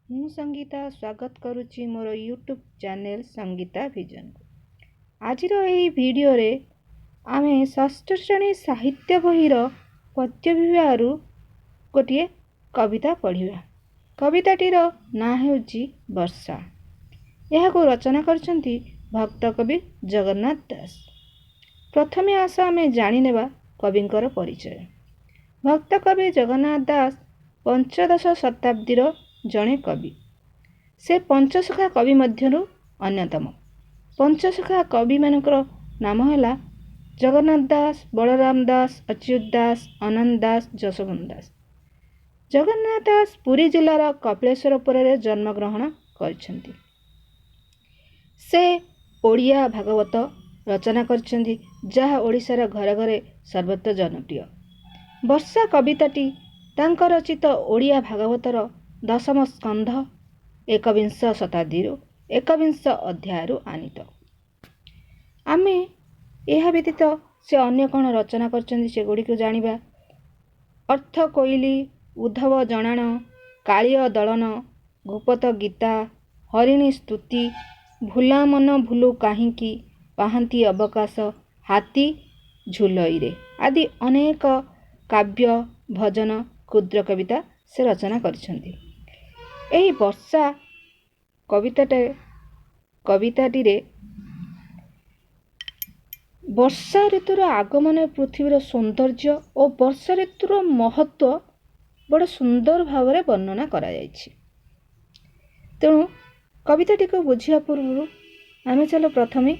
ମୁଁ ସଙ୍ଗୀତା ସ୍ୱାଗତ କରୁଛି ମୋର ୟୁଟ୍ୟୁବ୍ ଚ୍ୟାନେଲ୍ ସଙ୍ଗୀତା ଭିଜନକୁ। ଆଜିର ଏହି ଭିଡ଼ିଓରେ ଆମେ ଷଷ୍ଠ ଶ୍ରେଣୀ ସାହିତ୍ୟ ବହିର ପଦ୍ୟ ବିଭାଗରୁ ଗୋଟିଏ କବିତା ପଢ଼ିବା। କବିତାଟିର ନାଁ ହେଉଛି ବର୍ଷା। ଏହାକୁ ରଚନା କରିଛନ୍ତି ଭକ୍ତକବି ଜଗନ୍ନାଥ ଦାସ। ପ୍ରଥମେ ଆସ ଆମେ ଜାଣିନେବା କବିଙ୍କର ପରିଚୟ। ଭକ୍ତକବି ଜଗନ୍ନାଥ ଦାସ ପଞ୍ଚଦଶ ଶତାବ୍ଦୀର ଜଣେ କବି। ସେ ପଞ୍ଚସଖା କବି ମଧ୍ୟରୁ ଅନ୍ୟତମ। ପଞ୍ଚସଖା କବିମାନଙ୍କର ନାମ ହେଲା ଜଗନ୍ନାଥ ଦାସ, ବଳରାମ ଦାସ, ଅଚ୍ୟୁତ ଦାସ, ଅନନ୍ତ ଦାସ, ଯଶୋବନ୍ତ ଦାସ। ଜଗନ୍ନାଥ ଦାସ ପୁରୀ ଜିଲ୍ଲାର କପିଳେଶ୍ୱରପୁରରେ ଜନ୍ମଗ୍ରହଣ କରିଛନ୍ତି। ସେ ଓଡ଼ିଆ ଭାଗବତ ରଚନା କରିଛନ୍ତି, ଯାହା ଓଡ଼ିଶାର ଘରେ ଘରେ ସର୍ବତ୍ର ଜନପ୍ରିୟ। ବର୍ଷା କବିତାଟି ତାଙ୍କ ରଚିତ ଓଡ଼ିଆ ଭାଗବତର ଦଶମ ସ୍କନ୍ଧ ଏକବିଂଶ ଶତାବ୍ଦୀରୁ ଏକବିଂଶ ଅଧ୍ୟାୟରୁ ଆନୀତ। ଆମେ ଏହା ବ୍ୟତୀତ ସେ ଅନ୍ୟ କ'ଣ ରଚନା କରିଛନ୍ତି ସେଗୁଡ଼ିକୁ ଜାଣିବା। ଅର୍ଥ କୋଇଲି, ଉଦ୍ଧବ ଜଣାଣ, କାଳୀୟ ଦଳନ, ଭୂପତ ଗୀତା, ହରିଣୀ ସ୍ତୁତି, ଭୁଲା ମନ ଭୁଲୁ କାହିଁକି, ପାହାନ୍ତି ଅବକାଶ, ହାତୀ ଝୁଲଇରେ ଆଦି ଅନେକ କାବ୍ୟ, ଭଜନ, କ୍ଷୁଦ୍ର କବିତା ସେ ରଚନା କରିଛନ୍ତି। ଏହି ବର୍ଷା କବିତାଟିରେ ବର୍ଷା ଋତୁର ଆଗମନ, ପୃଥିବୀର ସୌନ୍ଦର୍ଯ୍ୟ ଓ ବର୍ଷା ଋତୁର ମହତ୍ତ୍ୱ ବଡ଼ ସୁନ୍ଦର ଭାବରେ ବର୍ଣ୍ଣନା କରାଯାଇଛି। ତେଣୁ କବିତାଟିକୁ ବୁଝିବା ପୂର୍ବରୁ ଆମେ ଚାଲ ପ୍ରଥମେ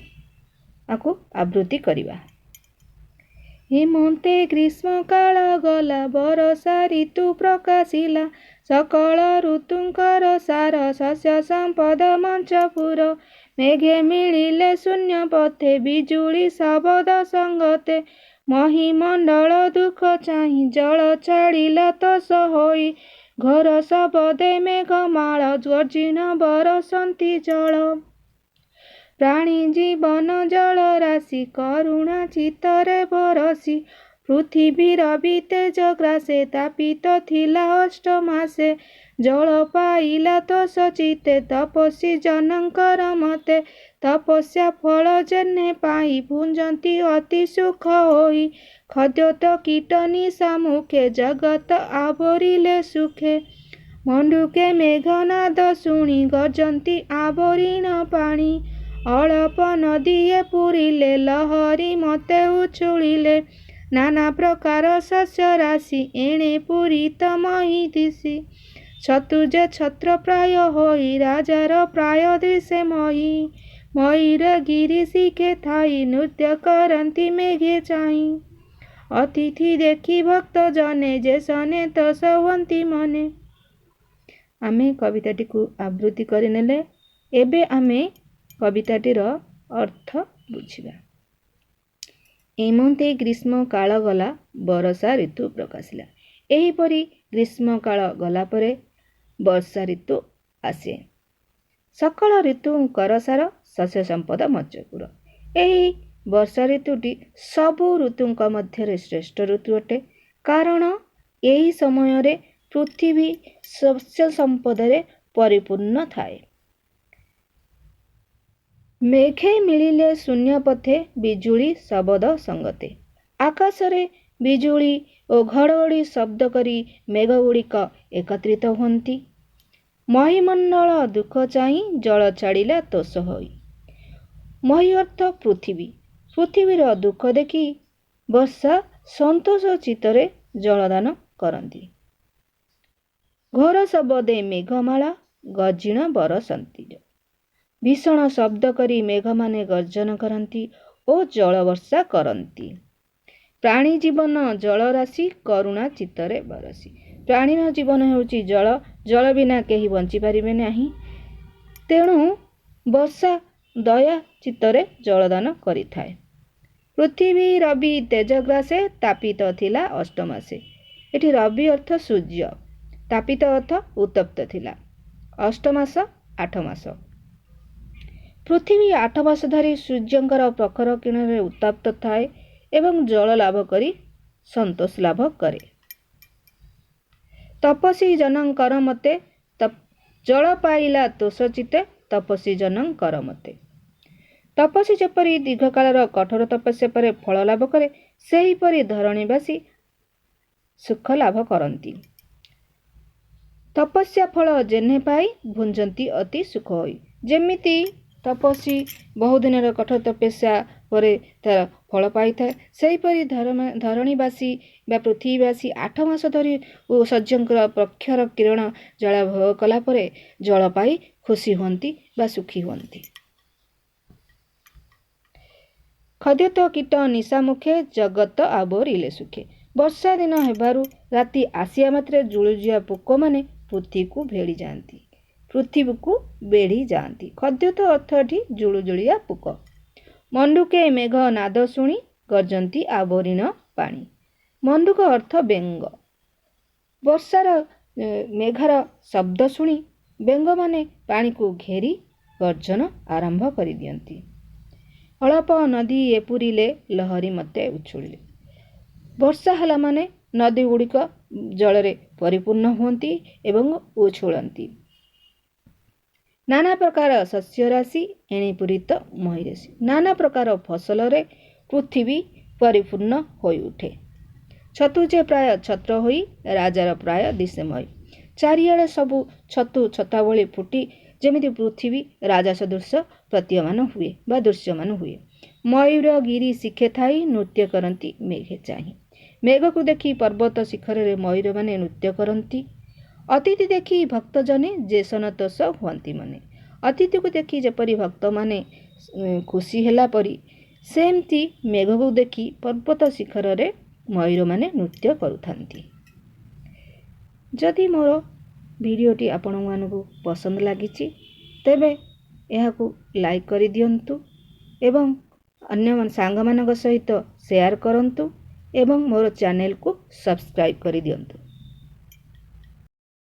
ଆକୁ ଆବୃତ୍ତି କରିବା। ହେମନ୍ତେ ଗ୍ରୀଷ୍ମ କାଳ ଗଲା, ବରଷା ଋତୁ ପ୍ରକାଶିଲା, ସକଳ ଋତୁଙ୍କର ସାର, ଶସ୍ୟ ସମ୍ପଦ ମଞ୍ଚପୁର। ମେଘେ ମିଳିଲେ ଶୂନ୍ୟ ପଥେ, ବିଜୁଳି ଶବଦ ସଙ୍ଗତେ, ମହିମଣ୍ଡଳ ଦୁଃଖ ଚାହିଁ, ଜଳ ଛାଡ଼ିଲା ତୋଷ ହୋଇ। ଘୋର ଶବଦେ ମେଘମାଳ, ଗର୍ଜିଣ ବରଷନ୍ତି ଜଳ। ପ୍ରାଣୀ ଜୀବନ ଜଳ ରାଶି, କରୁଣା ଚିତ୍ତରେ ବରସି, ପୃଥିବୀ ରବି ତେଜ ଗ୍ରାସେ, ତାପିତ ଥିଲା ଅଷ୍ଟ ମାସେ। ଜଳ ପାଇଲା ତୋଷ ଚିତ୍ତେ, ତପସ୍ୱୀ ଜନଙ୍କର ମତେ, ତପସ୍ୟା ଫଳ ଯେହ୍ନେ ପାଇ, ଭୁଞ୍ଜନ୍ତି ଅତି ସୁଖ ହୋଇ। ଖଦ୍ୟୋତ କୀଟ ନିଶା ମୁଖେ, ଜଗତ ଆବରିଲେ ସୁଖେ। ମଣ୍ଡୁକେ ମେଘନାଦ ଶୁଣି, ଗର୍ଜନ୍ତି ଆବରିଣ ପାଣି। ଅଳପ ନଦୀଏ ପୂରିଲେ, ଲହରୀ ମତେ ଉଛୁଳିଲେ। ନାନା ପ୍ରକାର ଶସ୍ୟ ରାଶି, ଏଣେ ପୂରିତ ମହୀ ଦିଶି। ଛତୁ ଯେ ଛତ୍ର ପ୍ରାୟ ହୋଇ, ରାଜାର ପ୍ରାୟ ଦିଶେ ମହୀ। ମୟୂର ଗିରି ଶିଖେ ଥାଇ, ନୃତ୍ୟ କରନ୍ତି ମେଘେ ଚାହିଁ। ଅତିଥି ଦେଖି ଭକ୍ତ ଜନେ, ଯେ ସନେ ତୋଷ ହୁଅନ୍ତି ମନେ। ଆମେ କବିତାଟିକୁ ଆବୃତ୍ତି କରିନେଲେ। ଏବେ ଆମେ କବିତାଟିର ଅର୍ଥ ବୁଝିବା। ଏମନ୍ତେ ଗ୍ରୀଷ୍ମ କାଳ ଗଲା, ବରଷା ଋତୁ ପ୍ରକାଶିଲା। ଏହିପରି ଗ୍ରୀଷ୍ମ କାଳ ଗଲା ପରେ ବର୍ଷା ଋତୁ ଆସେ। ସକଳ ଋତୁଙ୍କର ସାର, ଶସ୍ୟ ସମ୍ପଦ ମଞ୍ଚପୁର। ଏହି ବର୍ଷା ଋତୁଟି ସବୁ ଋତୁଙ୍କ ମଧ୍ୟରେ ଶ୍ରେଷ୍ଠ ଋତୁ ଅଟେ, କାରଣ ଏହି ସମୟରେ ପୃଥିବୀ ଶସ୍ୟ ସମ୍ପଦରେ ପରିପୂର୍ଣ୍ଣ ଥାଏ। ମେଘେ ମିଳିଲେ ଶୂନ୍ୟ ପଥେ, ବିଜୁଳି ଶବଦ ସଙ୍ଗତେ। ଆକାଶରେ ବିଜୁଳି ଓ ଘଡ଼ଘଡ଼ି ଶବ୍ଦ କରି ମେଘଗୁଡ଼ିକ ଏକତ୍ରିତ ହୁଅନ୍ତି। ମହିମଣ୍ଡଳ ଦୁଃଖ ଚାହିଁ, ଜଳ ଛାଡ଼ିଲା ତୋଷ ହୋଇ। ମହୀ ଅର୍ଥ ପୃଥିବୀ। ପୃଥିବୀର ଦୁଃଖ ଦେଖି ବର୍ଷା ସନ୍ତୋଷ ଚିତ୍ତରେ ଜଳଦାନ କରନ୍ତି। ଘୋର ଶବଦେ ମେଘମାଳା, ଗର୍ଜିଣ ବରଷନ୍ତି। ଭୀଷଣ ଶବ୍ଦ କରି ମେଘମାନେ ଗର୍ଜନ କରନ୍ତି ଓ ଜଳବର୍ଷା କରନ୍ତି। ପ୍ରାଣୀ ଜୀବନ ଜଳରାଶି, କରୁଣା ଚିତ୍ତରେ ବରସି। ପ୍ରାଣୀର ଜୀବନ ହେଉଛି ଜଳ। ଜଳ ବିନା କେହି ବଞ୍ଚିପାରିବେ ନାହିଁ। ତେଣୁ ବର୍ଷା ଦୟା ଚିତ୍ତରେ ଜଳଦାନ କରିଥାଏ। ପୃଥିବୀ ରବି ତେଜଗ୍ରାସେ, ତାପିତ ଥିଲା ଅଷ୍ଟମାସେ। ଏଠି ରବି ଅର୍ଥ ସୂର୍ଯ୍ୟ, ତାପିତ ଅର୍ଥ ଉତ୍ତପ୍ତ ଥିଲା, ଅଷ୍ଟମାସ 8 ମାସ। ପୃଥିବୀ 8 ମାସ ଧରି ସୂର୍ଯ୍ୟଙ୍କର ପ୍ରଖର କିରଣରେ ଉତ୍ତାପ୍ତ ଥାଏ ଏବଂ ଜଳ ଲାଭ କରି ସନ୍ତୋଷ ଲାଭ କରେ। ତପସ୍ୱୀ ଜନଙ୍କର ମତେ ଜଳ ପାଇଲା ତୋଷଚିତ୍ତେ ତପସ୍ୱୀ ଜନଙ୍କର ମତେ। ତପସ୍ୱୀ ଯେପରି ଦୀର୍ଘକାଳର କଠୋର ତପସ୍ୟା ପରେ ଫଳ ଲାଭ କରେ, ସେହିପରି ଧରଣୀବାସୀ ସୁଖ ଲାଭ କରନ୍ତି। ତପସ୍ୟା ଫଳ ଯେହ୍ନେ ପାଇ ଭୁଞ୍ଜନ୍ତି ଅତି ସୁଖ ହୋଇ। ଯେମିତି ତପସ୍ୱୀ ବହୁଦିନର କଠୋର ତପସ୍ୟା ପରେ ତାର ଫଳ ପାଇଥାଏ, ସେହିପରି ଧରଣୀବାସୀ ବା ପୃଥିବୀବାସୀ 8 ମାସ ଧରି ସୂର୍ଯ୍ୟଙ୍କର ପ୍ରଖର କିରଣ ଜଳ ଭୋଗ କଲା ପରେ ଜଳ ପାଇ ଖୁସି ହୁଅନ୍ତି ବା ସୁଖୀ ହୁଅନ୍ତି। ଖଦ୍ୟୋତ କୀଟ ନିଶାମୁଖେ ଜଗତ ଆବୋରିଲେ ସୁଖେ। ବର୍ଷା ଦିନ ହେବାରୁ ରାତି ଆସିବା ମାତ୍ରେ ଜୁଳୁଜୁଳିଆ ପୋକମାନେ ପୃଥିବୀକୁ ଭେଡ଼ି ଯାଆନ୍ତି, ପୃଥିବୀକୁ ବେଢ଼ି ଯାଆନ୍ତି। ଖଦ୍ୟୋତ ଅର୍ଥ ଏଠି ଜୁଳୁଜୁଳିଆ ପୋକ। ମଣ୍ଡୁକେ ମେଘ ନାଦ ଶୁଣି ଗର୍ଜନ୍ତି ଆବୋରିଣ ପାଣି। ମଣ୍ଡୁକ ଅର୍ଥ ବେଙ୍ଗ। ବର୍ଷାର ମେଘର ଶବ୍ଦ ଶୁଣି ବେଙ୍ଗମାନେ ପାଣିକୁ ଘେରି ଗର୍ଜନ ଆରମ୍ଭ କରିଦିଅନ୍ତି। ଅଳପ ନଦୀ ଏପୁରିଲେ ଲହରୀ ମତେ ଉଛୁଳିଲେ। ବର୍ଷା ହେଲା ମାନେ ନଦୀ ଗୁଡ଼ିକ ଜଳରେ ପରିପୂର୍ଣ୍ଣ ହୁଅନ୍ତି ଏବଂ ଉଛୁଳନ୍ତି। ନାନା ପ୍ରକାର ଶସ୍ୟରାଶି ଏଣେ ପୂରିତ ମହିରାଶି। ନାନା ପ୍ରକାର ଫସଲରେ ପୃଥିବୀ ପରିପୂର୍ଣ୍ଣ ହୋଇଉଠେ। ଛତୁ ଯେ ପ୍ରାୟ ଛତ୍ର ହୋଇ ରାଜାର ପ୍ରାୟ ଦିଶେମୟୀ। ଚାରିଆଡ଼େ ସବୁ ଛତୁ ଛତା ଭଳି ଫୁଟି ଯେମିତି ପୃଥିବୀ ରାଜା ସଦୃଶ ପ୍ରତୀୟମାନ ହୁଏ ବା ଦୃଶ୍ୟମାନ ହୁଏ। ମୟୂର ଗିରି ଶିଖେ ଥାଇ ନୃତ୍ୟ କରନ୍ତି ମେଘେ ଚାହିଁ। ମେଘକୁ ଦେଖି ପର୍ବତ ଶିଖରରେ ମୟୂରମାନେ ନୃତ୍ୟ କରନ୍ତି। ଅତିଥି ଦେଖି ଭକ୍ତଜନେ ଯେ ସନ୍ତୋଷ ହୁଅନ୍ତି ମନେ। ଅତିଥିକୁ ଦେଖି ଯେପରି ଭକ୍ତମାନେ ଖୁସି ହେଲା ପରି, ସେମିତି ମେଘକୁ ଦେଖି ପର୍ବତ ଶିଖରରେ ମୟୂରମାନେ ନୃତ୍ୟ କରୁଥାନ୍ତି। ଯଦି ମୋର ଭିଡ଼ିଓଟି ଆପଣମାନଙ୍କୁ ପସନ୍ଦ ଲାଗିଛି, ତେବେ ଏହାକୁ ଲାଇକ୍ କରିଦିଅନ୍ତୁ ଏବଂ ଅନ୍ୟ ସାଙ୍ଗମାନଙ୍କ ସହିତ ସେୟାର କରନ୍ତୁ ଏବଂ ମୋର ଚ୍ୟାନେଲକୁ ସବସ୍କ୍ରାଇବ୍ କରିଦିଅନ୍ତୁ।